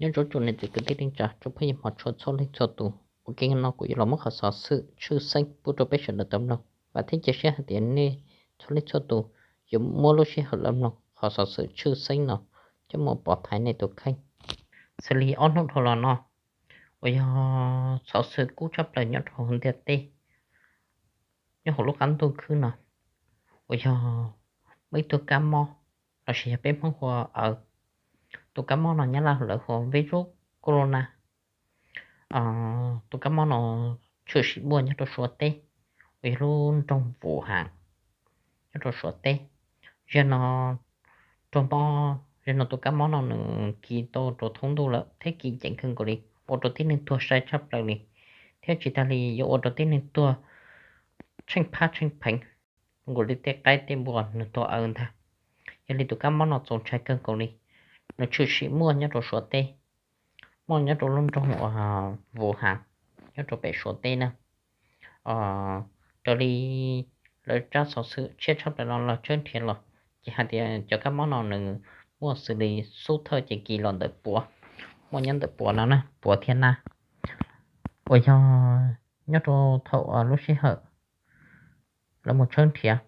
Nyob zoo tsoom niam txiv kwv tij neej tsa, tsoom phooj ywg hmov tshua txhua leej txhua tus. Ua ke no kuv yuav los muab qhov xov xwm tshwj xeeb pub rau peb sawv daws tau mloog, vam thiab cia siab hais tias nej txhua leej txhua tus yuav muab lub sij hawm los mloog qhov xov xwm tshwj xeeb no coj mus pov thaiv nej tus kheej. Xws li ob hnub dhau los no uas yog xov xwm kub tshaj plaws nyob rau hauv ntiaj teb, nyob hauv lub qab ntuj khwb no, uas yog muaj ib tug kab mob, lossis yog peb Hmoob hu ua aws. Tus kab mob no Nyab Laj lawv hu ua virus corona. Tus kab mob no tshwm sim muaj nyob rau Suav teb, uas yog lub nroog Vus Has nyob rau Suav teb. Zaum no, zaum no tus kab mob no nws kis tau rau thoob ntuj lawm thiab kis ceev kawg nkaus li, ua rau tib neeg tuag sai tshaj plaws li, thiab tsis tas li yuav ua rau tib neeg tuag tsheej phab tsheej pheev, zoo nkaus li tej qaib tej npua nws tuag aws ntag. Yog li tus kab mob no txaus ntshai kawg nkaus li, nws tshwm sim muaj nyob rau Suav teb, muaj nyob rau lub nroog Vus Has nyob rau pem Suav teb na. Raws li lawv tsab xov xwm tshiab tshaj plaws no los tshawb nrhiav los, ces hais tias cov kab mob no nws muaj xws li xub thawj ces kis los ntawm puav, muaj nyob ntawm puav no na, puav thiab nab. Uas yog nyob rau thaum lub sij hawm lawv mus tshawb nrhiav,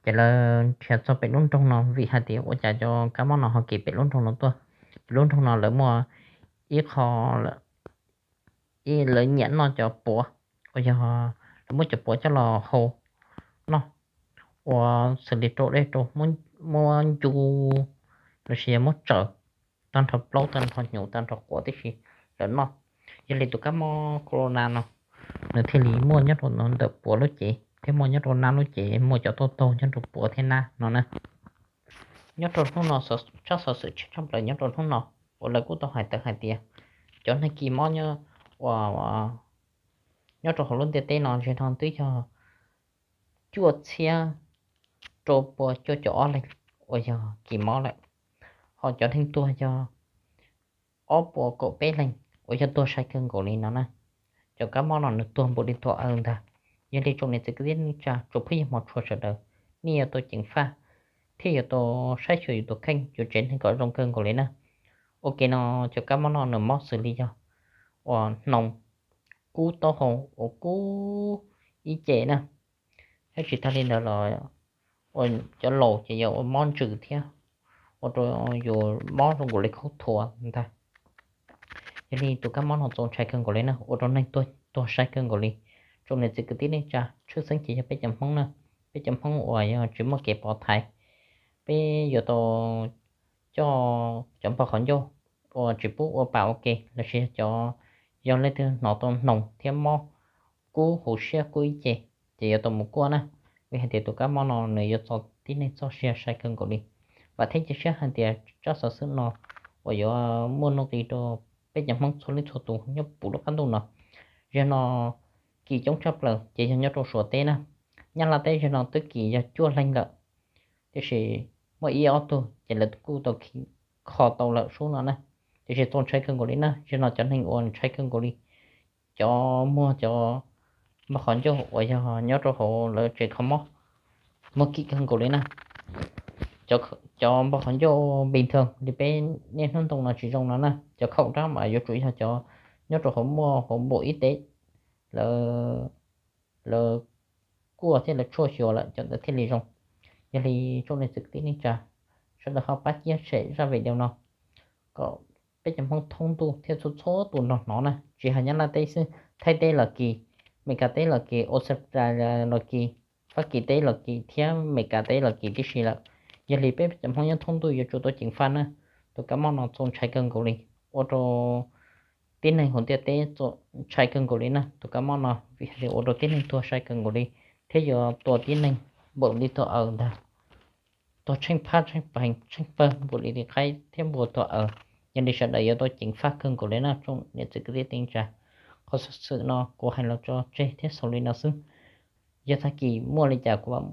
ces lawv nrhiav txog pem lub nroog no, vim hais tias ua cas cov kab mob no ho kis pem lub nroog no tuaj. Ces lub nroog no lawv muaj ib qho, ib lawv nyiam noj cov puav, uas yog lawv muab cov puav coj los hau noj, ua xws li rau dej rau, muab ncu lossis yog muab tsaws tag nrho plaub tag nrho hnyuv tag nrho quav tib si lawv noj. Yog li tus kab mob corona no nws thiaj li muaj nyob rau ntawm puav lub cev thiab muaj nyob rau nab lub cev, muaj cov tuaj taug nyob rau puav thiab nab no na. Nyob rau hnub no, tsab xov xwm tshiab tshaj plaws nyob rau hnub no uas lawv kuj tau hais tawm hais tias cov neeg kis mob nyob, uas nyob rau hauv lub ntiaj teb no ze no twb yog cuaj txhiab rau pua cuaj caum ob leeg uas yog kis mob lawm, ho cov neeg tuag yog ob pua kaum peb leeg uas yog tuag sai kawg nkaus li no na. Cov kab mob no nws tuag npaum li tuag aws ntag. Yog li tsoom niam txiv kwv tij neej tsa, tsoom phooj ywg hmov tshua sawv daws, nej yuav tau ceev faj thiab yuav tau saib xyuas yus tus kheej yus tsev neeg kom zoo kawg nkaus li na. Ua ke no, cov kab mob no nws mob xws li yog uas hnoos kub taub hau uas kub ib ce na, thiab tsis tas li ntawd los ua cov laus ces yog ua mob ntsws thiab, ua rau yus mob zoo nkaus li khaub thuas ntag. Yog li tus kab mob no txaus ntshai kawg nkaus li na, ua rau neeg tuag sai kawg nkaus li. Tsoom niam txiv kwv tij neej tsa, tshwj xeeb ces yog peb cov Hmoob na, peb cov Hmoob uas yog tsis muaj kev pov thaiv, peb yuav tau coj cov npog qhov ncauj uas tsis pub ua pas ua ke, lossis yog cov, yog leej twg hnov tau hnoos thiab mob kub hauv siab kub ib ce, ces yuav tau mus kuaj na, vim hais tias tus kab mob no nws yuav txo tib neeg txoj sia sai kawg nkaus li. Vam thiab cia siab hais tias tsab xov xwm no uas yuav muaj nuj nqis rau peb cov Hmoob txhua leej txhua tus nyob puv lub qab ntuj no. Zaum no kis coob tshaj plaws ces yog nyob rau Suav teb na. Nyab Laj teb zaum no twb kis yog cuaj leeg lawm, tiam sis muaj ib ob tug ces lawv kuj tau kho tau lawm sub no na. Tiam sis txaus ntshai kawg nkaus li na, zaum no cov neeg uas ntshai kawg nkaus li, cov muag cov npog qhov ncauj uas yog nyob rau hauv lawv tsev kho mob muag kim kawg nkaus li na. Cov npog qhov ncauj npis nthaws li peb niaj hnub ntoo no tsis zoo no na, cov khaum rab mas yuav tsum yog cov nyob rau hauv muaj hauv npaum ib teb, lawv, lawv kuaj thiab lawv tshuaj xyuas lawm cov ntawd thiaj li zoo. Yog li tsoom niam txiv kwv tij neej tsa, sawv daws ho pab cia siab zaj video no kom peb cov Hmoob thoob ntuj thiab txhua txhua tus nrog hnov na, tsis hais Nyab Laj teb xwb, Thaib teb los kis, Meskas teb los kis, Australia los kis, Fab Kis teb los kis thiab Meskas teb los kis tib si lawm. Yog li peb cov Hmoob nyob thoob ntuj yuav tsum tau ceev faj na. Tus kab mob no txaus ntshai kawg nkaus li, ua rau tib neeg hauv ntiaj teb txaus ntshai kawg nkaus li na. Tus kab mob no vim hais tias ua rau tib neeg tuag sai kawg nkaus li, thiab yuav tua tib neeg npaum li tuag aws ntag, tuag tsheej phab tsheej pheev tsheej pawg npaum li qaib thiab npua tuag aws. Yog li sawv daws yuav tau ceev faj kawg nkaus li na tsoom niam txiv kwv tij neej tsa. Qhov xov xwm no kuv hais los tso tseg thiab xaus li no xwb. Yog tag kis muaj li cas kuv mam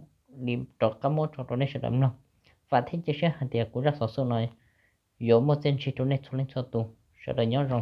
li rov qab muab tso rau nej sawv daws mloog. Vam thiab cia siab hais tias kuv zaj xov xwm no yuav muaj txiaj ntsig rau nej txhua leej txhua tus. Sawv daws nyob zoo.